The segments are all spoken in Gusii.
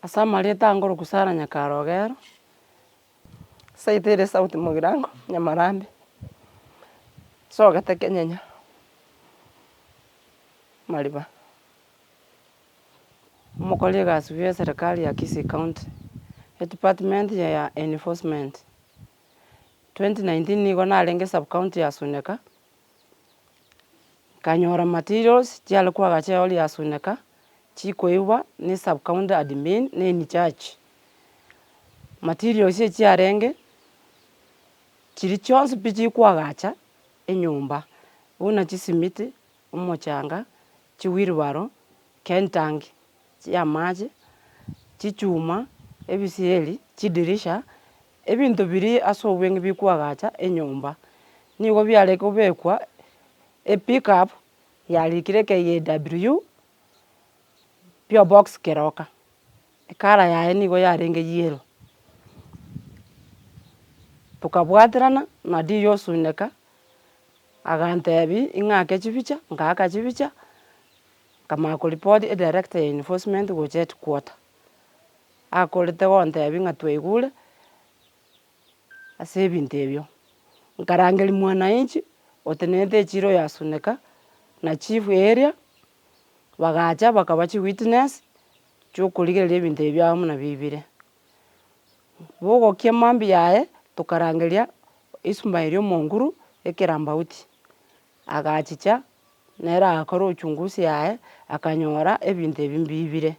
Ase amarieta angoroku Sarah Nyakara Ogero, seito ere South Mugirango, Nyamarambe, nsogete Kenyenya, Mariba. Omokori egasi bwa eserekari ya Kisii County, edepartment ya enforcement. 2019 nigo narenge sub county ya Suneka, nkanyora materials chiare koagacha ehall ya Suneka, chikoigwa ne sub county admin ne in charge. Materials echi chiarenge, chiria chionsi pi chikoagacha enyomba, buna chisimiti, omochanga, chiwheelbarrow, kentangi chi'amache, chichuma, ebisieri, chidirisha, ebinto biria ase obweng'e bikoagacha enyomba. Nigo biare kobekwa epickup yarikire KAW, P.O Box Keroka, ecolour yaye nigo yarenge yellow. Tokabwaterana na DO Osuneka, agantebia ing'ake chibicha, ngaaka chibicha, nkamanya koripoti edirector ya enforcement gocha headquarter. Akorete gontebia ng'a twaigure ase ebinto ebio. Nkarangeria mwananchi otenenete echiro ya Suneka na chief area, bagacha bakaba chiwitness chiokorigereria ebinto ebi biabo buna bibire. Bogokia mambia yaye, tokarangeria Ismail omonguru ekerambauti, agachicha nere agakora uchunguzi yaye, akanyora ebinto ebi mbibire.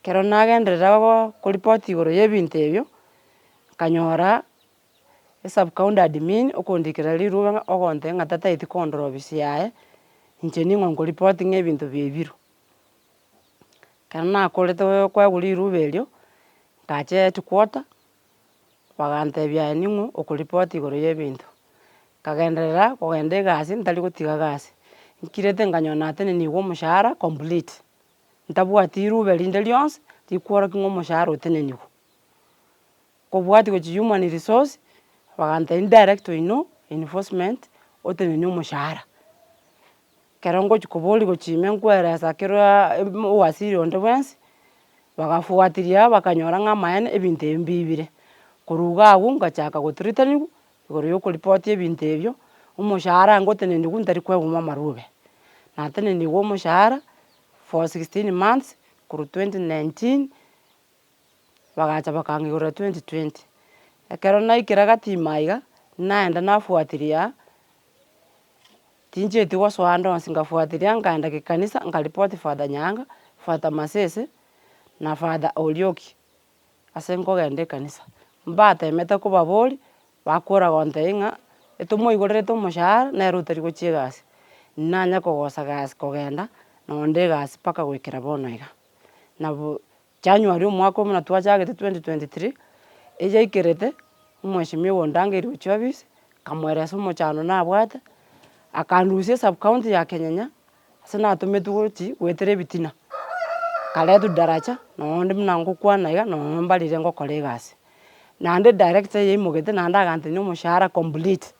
Ekero nagenderera koripoti igoro ya ebinto ebio, nkanyora esub county admin okondikera rirube ng'a ogontebia ng'a tataeti kondora ofisi yaye, inche ning'o nkoripoti ng'a ebinto biaibirwe. Ekero nakorete koegwa rirube erio, ngacha headquarter, bagantebia aye ning'o okoripoti igoro ya ebinto. Nkagenderera kogenda egasi ntari gotiga gasi, nkirete nkanyora natenenigwe omoshahara complete, ntabwati rirube rinde rionsi rikworokia ng'a omoshahara otenenigwe. Kobwatia gochia human resource, bagantebia director oino enforcement otenenie omoshahara. Ekero ngochia koboria gochia ime nkoeresa kera owasiri onde bwensi, bagafuatiria bakanyora ng'a amaene ebinto ebi mbibire. Korwa iga abwo ngachaka gothreateniwa igoro ya okoripoti ebinto ebio, omoshahara ngoteneniwa ntari koegwa amarube. Nateneniwe omoshahara for 16 months korwa 2019. Bagacha bakang'igorera 2020. Ekero naikire gati ime aiga, naenda nafuatilia, tinchieti gosoa ande onsi, nkafuatilia nkaenda gekanisa nkaripoti Father Nyaanga, Father Masese, na Father Orioki, ase nkogenda ekanisa. Mbatemete kobaboria, bakora gontebia ng'a etomoigorerete omoshahara nere otari gochia egasi. Nanya kogosa gasi kogenda, nonde egasi mpaka goikera bono iga. Nabo January omwaka oyo buna twachagete 2023, eyaikerete, omweshimiwa ondangeirie gochia ofisi, nkamoeresa omochando nabwate, akandusia esub county ya Kenyenya, ase natometwe gochi goetera ebitina, nkaretwa daraja, nonde buna ngokwana iga, nonye mbarire ngokora egasi. Naende director eyaimogete naende agantenia omoshahara complete,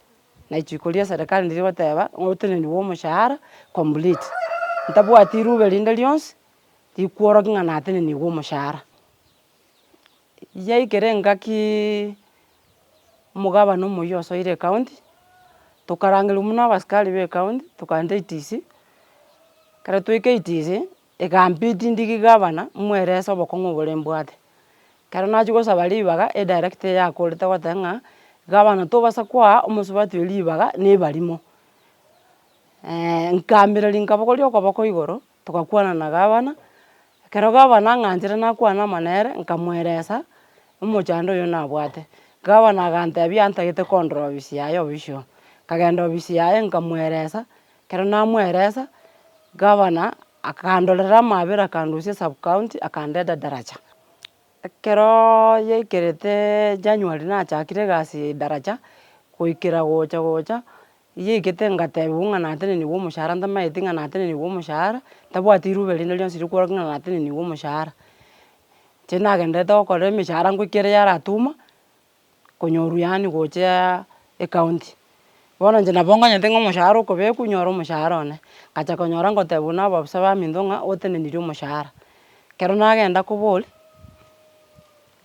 na richiko ria eserekari ndiri goteba, ng'a oteneniwe omoshahara complete, ntabwati rube rinde rionsi. Rikworokia ng'a natenenigwe omoshahara. Yaikire engakiiii omogabana omoyio osoire ecounty, tokarangerwa buna abasikari ba ecounty, tokaenda ATC, ekero twaika ATC, ekambidi ndigi gavana mwerese obokong'u obore mbwate. Ekero nachia gosaba ribaga, edirector eyakorete goteba ng'a, gavana tobasa koa omosubati oyo ribaga na ebarimo. Nkaamereri nkabogoria okoboko igoro. Togakwana na gavana, ekero gavana ang'anchire nakwana amo nere, nkamoeresa omochando oyo nabwate. Gavana agantebia antagete kondora ofisi yaye official, nkagenda ofisi yaye nkamoeresa, ekero namoeresa, gavana akandorera amabera akandusia esub county akandeta daraja. Ekerooo yaikerete January nachakire egasi daraja, goikera gocha gocha, Yaikete ngatebiwa ng'a natenenigwe omoshahara ntamaeti ng'a natenenigwe omoshahara, ntabwati rirube rinde rionsi rikorokia ng'a natenenigwe omoshahara. Inche nagenderete gokora emeshahara ngoika ere yaratuma, konyorwa yaani gocha ecounty. Bono inche nabo nganyete ng'a omoshahara okobekwa nyore omoshahara one, ngacha konyora ngotebiwa na abaofisa baminto ng'a otenenirie omoshahara. Ekero nagenda koboria.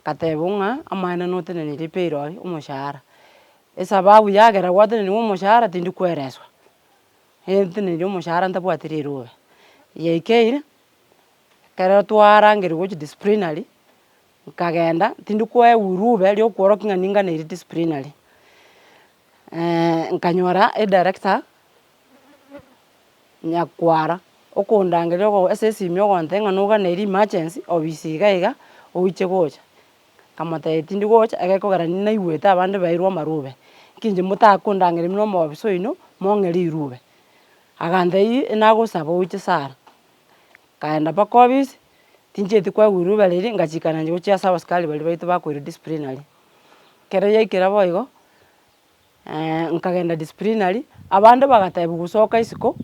Nkatebiwa ng'a amaene noteneniri epayroll omoshahara, esababu yagera gwateneniwa omoshahara tindikoereswa, nteneniri omoshahara ntabwati rirube. Yaikeire, ekero twarangeriwa gochia disciplinary, nkagenda tindikoewa irube riokoorokia ng'a ninganeiri disciplinary. Nkanyora edirector, nyakwara, okondangeria ogo ase esimi ogontebia ng'a noganeiri emergency ofisi iga iga, oiche gocha. Nkamotebia tindi gocha egekogera naigwete abande bairwe amarube, nki inche motakondangeria buna omoofisa oino, mong'e rirube. Agantebia nagosaba oiche sana, nkaenda mpaka ofisi, tinchieti koegwa rirube riria ngachikana inche gochia ase abasikari baria baito bakoirwa disciplinary. Ekero yaikire bo igo, nkagenda disciplinary, abande bagatebiwa soka isiko,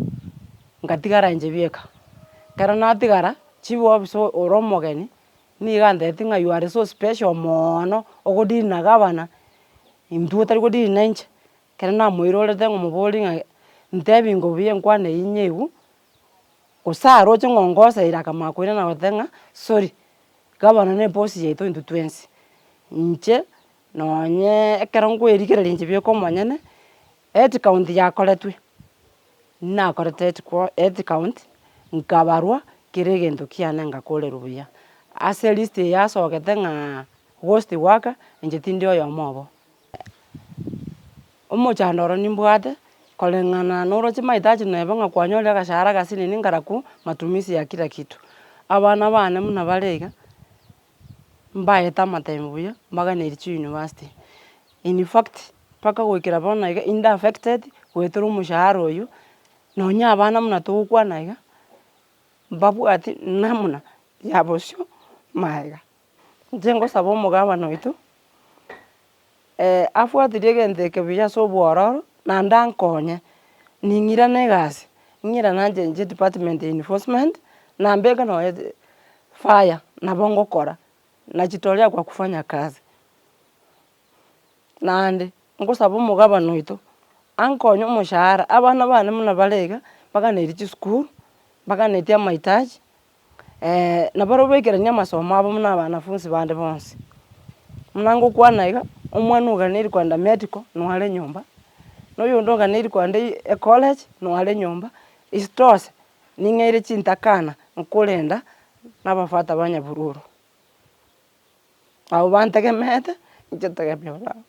ngatigara inche bieka. Ekero natigara, chief officer ore omogeni, nigo antebetie ng'a you are so special moono, ogodeal na gavana, intwe otari godeal na inche. Ekero namoirorete ngomoboria ng'a ntebingo buya enkwana eywo nyeigwe, gose aroche ng'a ongoseire akamanya koirana goteba ng'a sorry, gavana na eboss yaito intwe twensi. Inche, nonyeee ekero nkoerigereria inche bieka omonyene, headcount yakoretwe, nakorete headqua headcount, nkabarwa kera egento kiane ngakorerwa buya. Ase elist eye yasogete ng'aa ghost worker, inche tindi oyomo obo. Omochando oro nimbwate, koreng'ana noroche mahitaji neba ng'a kwanyorire agashahara agasinini nkarakwo matumizi ya kila kitu. Abana bane buna bare iga, mbaete amatemo buya, mbaganeiri chiuniversity. In fact, mpaka goikera bono iga inde affected goetera omoshahara oywo, nonya abana buna togokwana iga, mbabwati namna ya bosio maega. Inche ngosaba omogabana oito, afuatirie egento eke buya ase obwororo, naende ankonye, ning'irane egasi, ng'irane anche inche department ya enforcement, nambeke nonye fire, nabo ngokora, najitolea kwa kufanya kazi. Naende, ngosaba omogabana oito, ankonye omoshahara, abana bane buna bare iga, baganeiri chisukuru, baganetie amahitaji, nabarobwo baikeranie amasomo abo buna abanafunsi bande bonsi. Buna ngokwana iga, omwana oganeiri kogenda medical, no are nyomba, na oyonde oganeiri kogenda ecollege, no are nyomba, isitoshe, ning'eire chintakana nkorenda na abafather ba nyabururu. Abwo bantegemeete, inche ntegemee barabwo.